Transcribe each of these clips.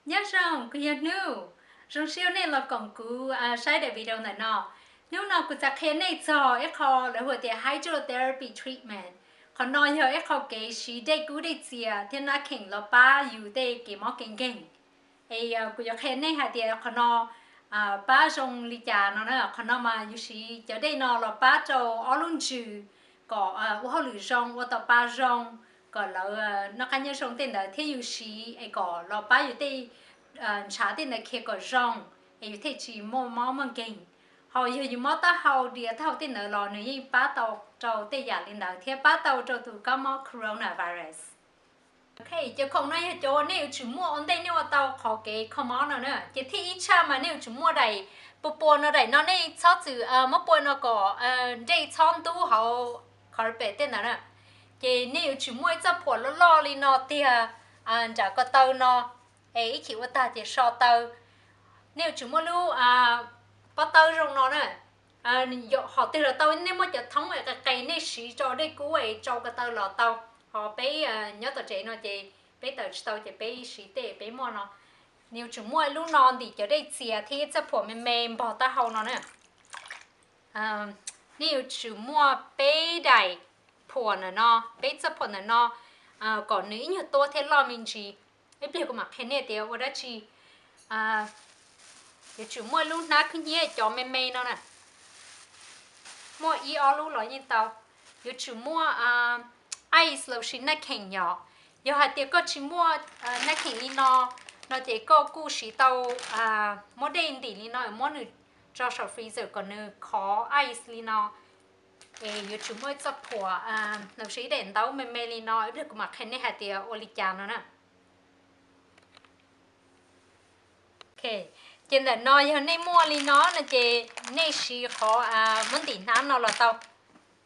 Nyob zoo, kuv yog Hnub. Zoo siab nej los koom kuv saib daim video ntawm no. Hnub no kuv xav qhia nej txog ib qho lawv hu tias hydrotherapy treatment. Qhov no yog ib qho kev siv dej kub dej txias thiab nab kheem los pab yus tej kev mob kev nkeeg. Es kuv yuav qhia nej hais tias qhov no pab zoo li cas no na. Qhov no mas yus siv cov dej no los pab rau ob lub ntsws kom ua hauj lwm zoo, ua tau pa zoo, kom lawv noj qab nyob zoo tej ntawd, thiab yus siv es kom los pab yus tej ntshav tej ntawd khiav kom zoo, es yus thiaj tsis muaj mob muaj nkeeg. Ho yog yus mob taub hau, dias taub hau tej ntawd los nws yeej pab tau rau tej yam li ntawd thiab pab tau rau tus kab mob coronavirus. Ok, cov khoom no yog cov uas nej yuav tsum muaj ua ntej nej ua tau qhov kev kho mob no na. Ces thib ib tshaj mas nej yuav tsum muaj daim pua pua no, daim no nej txhob txwm muab pua no kom dej txhob ntub hauv carpet tej ntawd na. Ces nej yuav tsum muaj ib txoj phuam loj loj li no tiag nram ko taw no, es ib chim ua tag ces so taw. Nej yuav tsum muaj lub pob tawb zoo no na. Hom twg los tau, nej muaj cov thoob es qe qe nej siv rau dej kub es tsau ko taw los tau. Ho peb nyob tom tsev no ces peb tawm tsis tau ces peb siv tej peb muaj no. Nws yuav tsum muaj lub no ntim cov dej txias thiab ib txoj phuam me me npog taub hau no na. Nej yuav tsum muaj peb daim phuam ntawm no, peb txoj phuam ntawm no, kom nws ib nyuag tuab thiab loj me ntsis. Ib pliag kuv mam qhia nej tias ua dab tsi. Yuav tsum muaj lub hnab khwb hnyiab cov me me no na. Muaj ib ob lub los yeej tau. Yuav tsum muaj ice los sis naj kheem yom. Yog hais tias koj tsis muaj naj kheem li no, no ces koj kuj siv tau muab dej ntim li no, muab nws tso saum freezer kom nws khov ice li no. Es yuav tsum muaj ib txoj phuam los sis ib daim ntaub me me li no, ib pliag kuv mam qhia nej hais tias ua li cas no na. Ok, ces ntawm no yog nej muaj li no no ces nej siv qhov muab ntim hnab no los tau.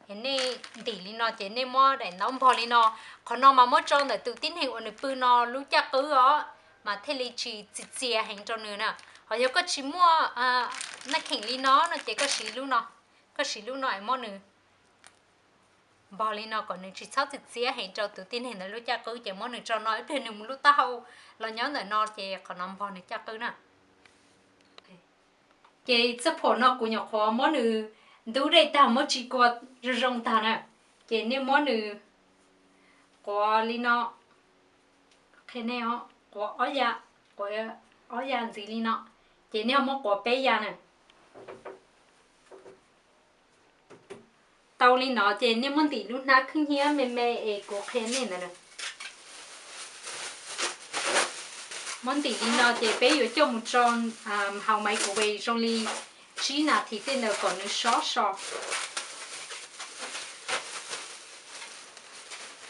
Es nej ntim li no ces nej muab daim ntaub npog li no. Qhov no mas muab tso ntawm tus tib neeg uas nws pw no lub caj qwb os, mas thiaj li tsis txias txias heev rau nws na. Ho yog koj tsis muaj naj kheem li no no ces koj siv lub no, koj siv lub no es muab nws npog li no kom nws tsis txhob txias txias heev rau tus tib neeg ntawd lub caj qwb, ces muab nws tso no, ib pliag nws mus lub taub hau los nyob ntawm no ces qhov no npog nws caj qwb na. Ces txoj phuam no kuv nyuam qhuav muab nws ntub dej tag, muab tsis kua zoo zoo tag na. Ces nej muab nws quav li no, qhia nej, quav ob ya, quav ob ya ntxiv li no. Ces nej ho muab quav peb ya na. Tau li no ces nej muab ntim lub hnab khwb hnyiab me me es kuv qhia nej ntawd na. Muab ntim li no ces peb yuav coj mus tso hauv microwave zoo li tsib nas this tej ntawd kom nws sov so.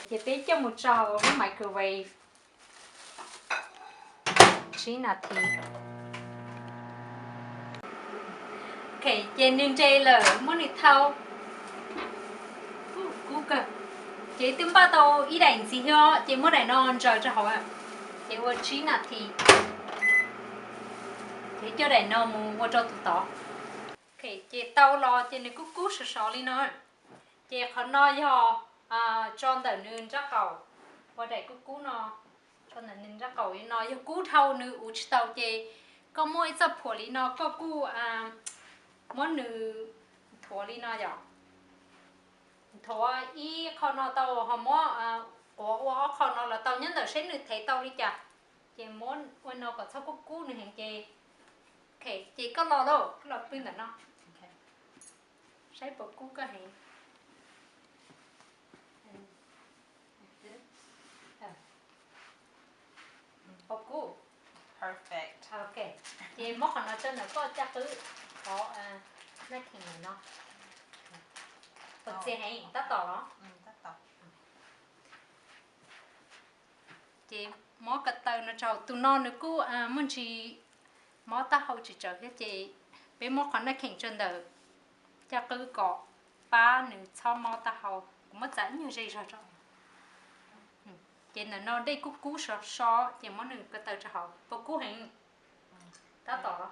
Ces peb coj mus tso hauv lub microwave tsib nas this. Ok, ces nws nres lawm, muab nws thau. Kub kawg. Ces twb npaj tau ib daim ntxiv thiab, ces muab daim no ntsaws rau hauv, ces ua tsib nas this. Ces coj daim no mus ua rau tus tod. Ok, ces tau los ces nws kub kub sov sov li no. Ces qhov no yog tso ntawm nws nrab qaum, ua daim kub kub no, tso ntawm nws nrab qaum li no. Yog kub dhau nws uv tsis tau ces koj muaj ib txoj phuam li no koj kuj muab nws nthuav li no yom. Nthuav ib qho no tau ho muab quav ua ob qho no los tau, nyob ntawm seb nws thev tau li cas. Ces muab ua no kom txhob kub kub nws heev ces, ok, ces koj los lauj, koj los pw ntawm no. Saib puas kub koj heev. Puas kub? Ok, ces muab qhov no tso ntawm koj caj qwb, qhov naj kheem ntawm no. Puas txias heev, tab tom los? Ces muab ko taw no rau tus no nws kuj muaj ntsis mob taub hau tsis tsawg thiab ces peb muab qhov naj kheem tso ntawm caj qwb kom pab nws txhob mob taub hau. Kuv muab txav ib nyuag ze zog rau. Ces ntawm no dej kub kub sov so ces muab nws ko taw rau hauv, puas kub heev? Tab tom los?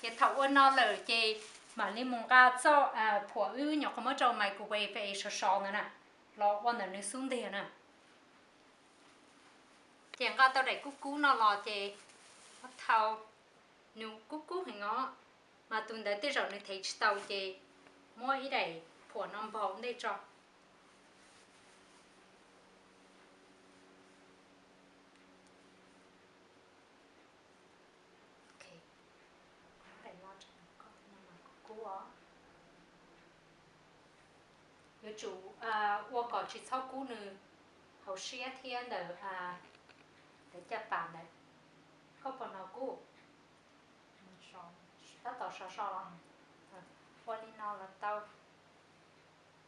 Ces thaum ua no lawm ces mam li mus nqa txoj phuam wb nyuam qhuav muab rau microwave es sov sov ntawd na, los ua ntawm nws xub ntiag na. Ces nqa tau daim kub kub no los ces thau, nws kub kub heev os, mas tus ntawd tej zaum nws thev tsis tau ces muab ib daim phuam no npog ua ntej tso. Yuav tsum ua kom tsis txhob kub nws hauv siab thiab ntawm caj pas ntawd. Koj puas hnov kub? Tab tom sov so los? Ua li no los tau.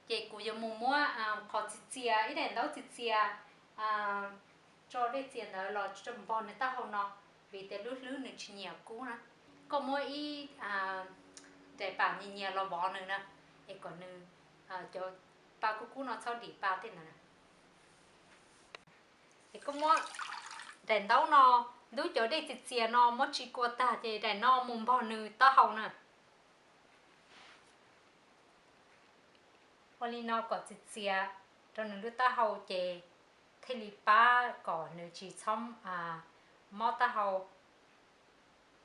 Ces kuv yuav mus muab qhov txias txias, ib daim ntaub txias txias tso dej txias ntawd los npog nws taub hau no, vim tias lub hlwb nws tsis nyiam kub na. Koj muab ib daim pam nyias nyias los vov nws na, es kom nws, cov pa kub kub no txhob dim pa tej ntawd. Es koj muab daim ntaub no ntub cov dej txias txias no muab tsis kua tag ces daim no mus npog nws taub hau na. Ua li no kom txias txias rau nws lub taub hau ces thiaj li pab kom nws tsis txhob mob taub hau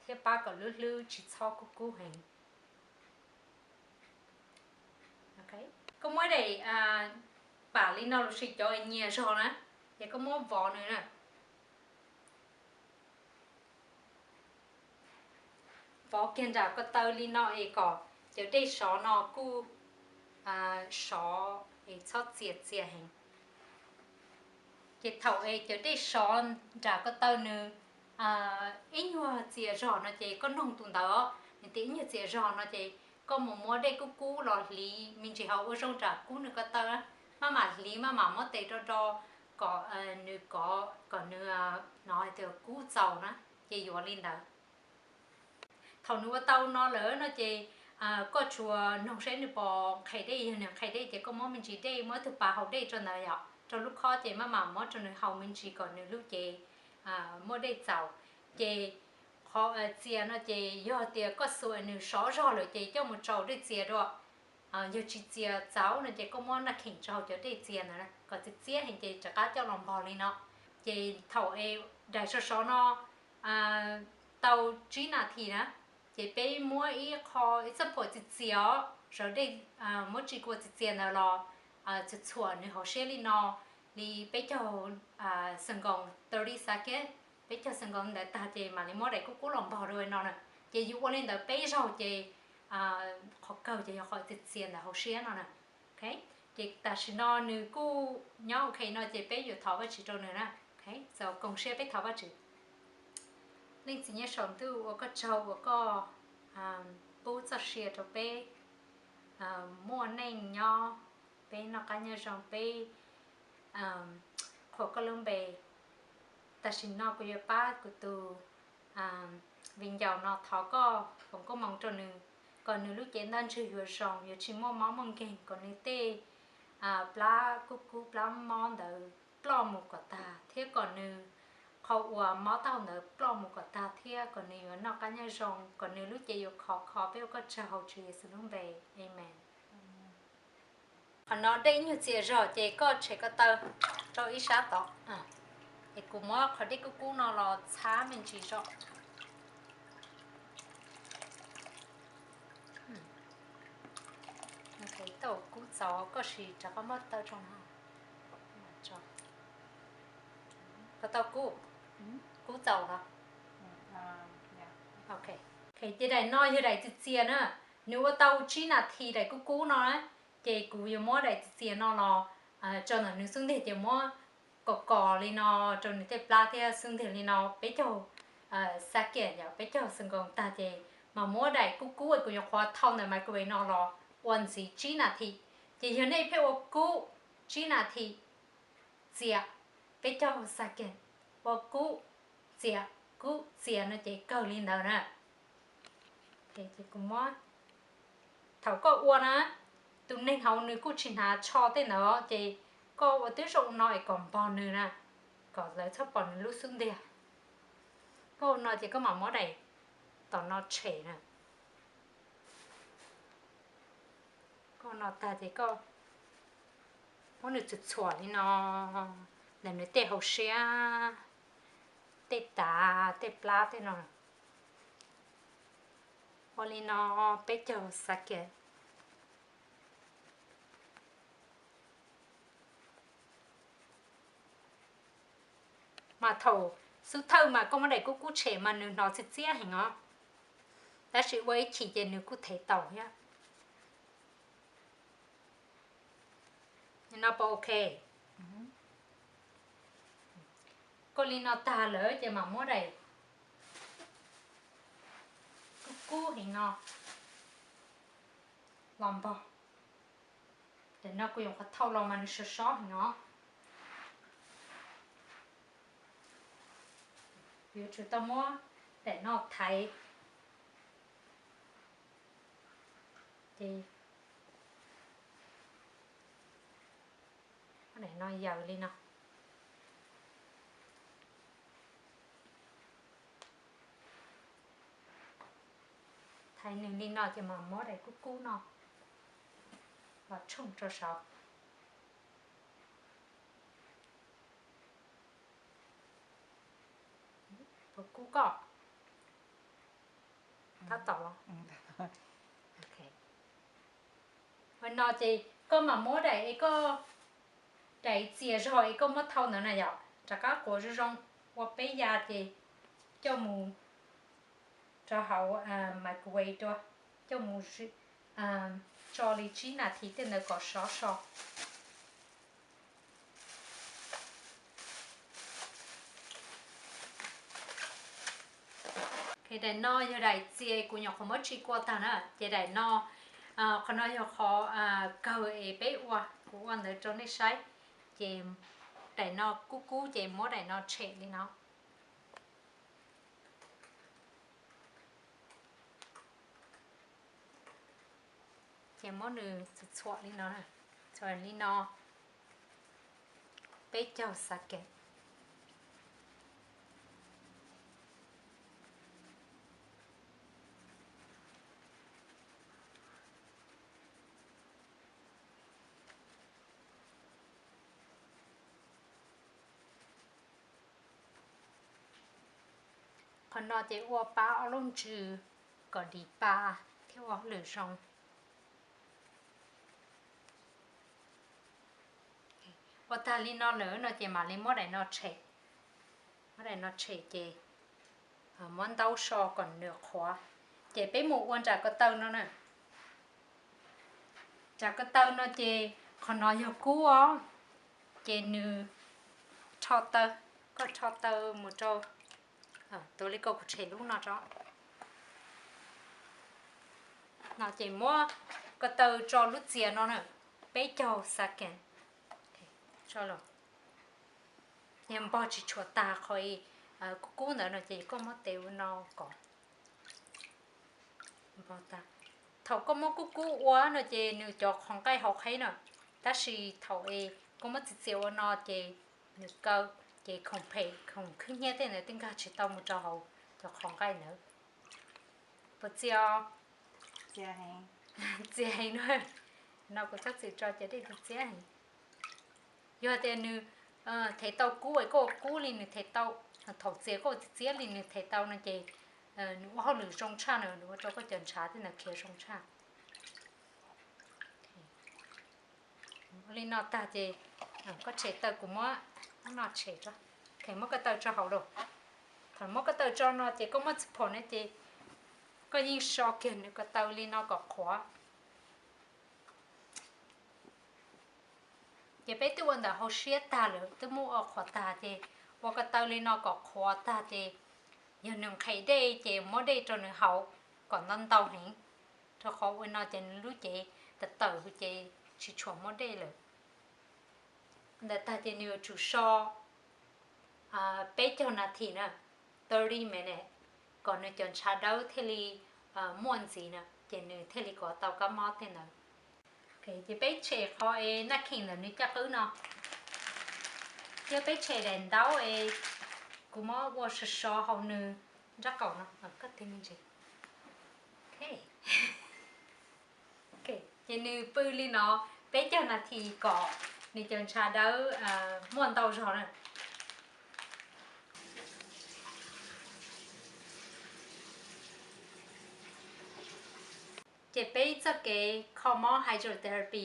thiab pab kom lub hlwb tsis txhob kub kub heev. Koj muab daim pam li no los sis cov nyias zog na, ces koj muab vov nws na. Vov kiag nram ko taw li no es kom cov dej sov no kuj sov es txhob txias txias heev. Ces thaum es cov dej sov nram ko taw nws ib nyuag txias zog no ces koj noog tus ntawd os, nws tias ib nyuag txias zog no ces koj mus muab dej kub kub los hliv me ntsis hauv ua zoo nram kub nws ko taw, maj mam hliv maj mam muab tes do do kom nws kov, kom nws hnov hais tias kub txaus na, ces yuav li ntawd. Thaum nws ua tau no lawm no ces koj tsuas noog seb nws puas nqhis dej, yog nws nqhis dej ces koj muab me ntsis dej, muab ib tug pas haus dej rau ntawd yom, rau lub khob ces maj mam muab rau nws haus me ntsis kom nws lub cev muaj dej txaus. Ces qhov txias no ces yog tias koj xuas nws sov zog lawm ces coj mus tsau dej txias dua. Yog tsis txias txaus no ces koj muab naj kheem tsau cov dej txias ntawd kom txias txias heev ces rov qab coj los npog li no. Ces thaum es daim sov sov no tau tsib nas this na, ces peb muab ib qho ib txoj phuam txias txias os, sawv dej muab tsis kua txias txias ntawd los txhuam txhuam nws hauv siab li no li peb caug xees nkoos, thirty seconds, peb caug xees nkoos ntawd tag ces mam li muab daim kub kub los npog rau no na. Ces yus ua li ntawd peb zaug ces qhov kawg ces yog qhov txias txias ntawm hauv siab no na. Ces tam sim no nws kuj nyob ok no ces peb yuav thov Vajtswv rau nws na. Txaus koom siab peb thov Vajtswv. Leej Txiv nyob saum ntuj, ua koj tsaug uas koj pub txoj sia rau peb muaj neej nyob, peb noj qab nyob zoo, peb qhuas koj lub npe. Tam sim no kuv yuav pab kuv tus viv ncaus no thov koj foom koob hmoov rau nws, kom nws lub cev ntaj ntswg yuav zoo, yuav tsis muaj mob muaj nkeeg, kom nws tej plab kub kub plab mob ntawd ploj mus kom tag, thiab kom nws qhov uas mob taub hau ntawd ploj mus kom tag, thiab kom nws yuav noj qab nyob zoo, kom nws lub cev yuav khov kho. Peb ua koj tsaug hauv Tswv Yexus lub npe, amees. Qhov no dej ib nyuag txias zog ces koj tshem ko taw rau ib sab tod, es kuv muab qhov dej kub kub no los txhab me ntsis zog. Tau kub txaus, koj sim rov qab muab taw tso no. Ko taw kub, kub txaus los? Ces daim no yog daim txias txias na, nws ua tau tsib nas this daim kub kub no na, ces kuv yuav muab daim txias txias no los tso ntawm nws xub ntiag ces muab kos kos li no rau nws tej plab thiab xub ntiag li no peb caug second, yog peb caug xees nkoos tag ces mas muab daim kub kub es kuv yuav qhuav thau ntawm microwave no los ua ntxiv tsib nas this. Ces yog nej pheej ua kub tsib nas this, txias peb caug second, ua kub txias kub txias no ces kawg li ntawd na. Thaum koj ua na, tus neeg hauv nws kuj tsis hnav tsho tej ntawd, ces koj ua twb zoo no es kom npog nws na, kom lawv txhob pom nws lub xub ntiag. Koj ua no ces koj mam muab daim tom no tshem na. Koj ua no tag ces koj muab nws txhuam txhuam li no ntawm nws tej hauv siab. tej tav tej plab tej no. Ua li no peb caug xav kev. Mas thaum xub thawj mas koj muab daim kub kub tshem mas nws hnov txiab txiab heev os, tab sis ua ib chim ces nws kuj thev tau thiab. No puas ok? Koj li no tag lawm ces mam muab daim kub kub heev no los npog. Daim no kuv yuav qhov thau los mas nws sov sob heev no. Yuav tsum tau muab daim no thaiv. Ces daim no yaws li no. Thaiv nws li no ces mam muab daim kub kub no los tshooj rau saud. Puas kub koj? Tab tom los. Ua no ces koj mam muab daim es koj, daim txias zog es koj muab thau ntawd na yom, rov qab quav zoo zoo, ua peb ya ces coj mus rau hauv microwave dua, coj mus tso li tsib nas this tej ntawd kom sov so. Daim no yog daim txias kuv nyuam qhuav muab tsis kua tag na, ces daim no, qhov no yog qhov kawg es peb ua, kuv ua ntawd rau nej saib. Ces daim no kub kub ces muab daim no tshem li no. Ces muab nws txhuam txhuam li no, txhuam li no peb caug xav kev. Qhov no ces ua pab ob lub ntsws kom dim pa thiab ua hauj lwm zoo. Ua tag li no lawm no ces mam li muab daim no tshem. Muab daim no tshem ces muab ntaub so kom nws qhuav. Ces peb mus ua nram ko taw no na. Nram ko taw no ces qhov no yog kub os, ces nws rho taw, koj rho taw mus rau, tus li ko kuv tshem lub no tso. No ces muab ko taw tso lub txias no na, peb caug second. Yog npog tsis tshua tag qhov kub kub ntawd no ces koj muab tes ua no kom npog tag. Thaum koj muab kub kub ua no ces nws cov qhov nqaij hauv qheb na, tab sis thaum es koj muab txias txias ua no ces nws kaw, ces khoom phem khoom khwb hnyiab tej ntawd twb nkag tsis tau mus rau hauv cov qhov nqaij ntawd. Puas txias os? Txias heev no. Kuv txhob txwm tso ces dej txias txias heev. Yog tias nws thev tau kub es koj ua kub li nws thev tau, thaum txias koj ua txias txias li nws thev tau no ces nws ua hauj lwm zoo tshaj na, nws ua rau koj cov ntshav tej ntawd khiav zoo tshaj. Ua li no tag ces koj tshem taw, kuv muab no tshem tso. Muab ko taw tso hauv lawm. Thaum muab ko taw tso no ces koj muab txiv phom no ces koj yeej so kiag nws ko taw li no kom qhuav. Ces peb twb ua ntawm hauv siab tag lawm, twb muab ua qhuav tag ces ua ko taw li no kom qhuav tag ces yog nws nqhis dej ces muab dej rau nws haus kom ntau ntau heev, rau qhov ua no ces nws lub cev tawm tawm ces tsis tshua muaj dej lawm. Ntawd tag ces nws yuav tsum so peb caug nas this na, thirty minutes, kom nws cov ntshav dawb thiaj li muaj ntxiv na, ces nws thiaj li kov tau kab mob tej ntawd. Ces peb tshem qhov es naj kheem ntawm nws caj qwb no, thiab peb tshem daim ntaub es kuv muab ua so so hauv nws nrab qaum no. Ces nws pw li no peb caug nas this kom nws cov ntshav dawb muaj ntau zog na. Ces peb txoj kev kho mob hydrotherapy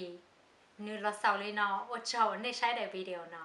nws los xaus li no. Ua tsaug nej saib daim video no.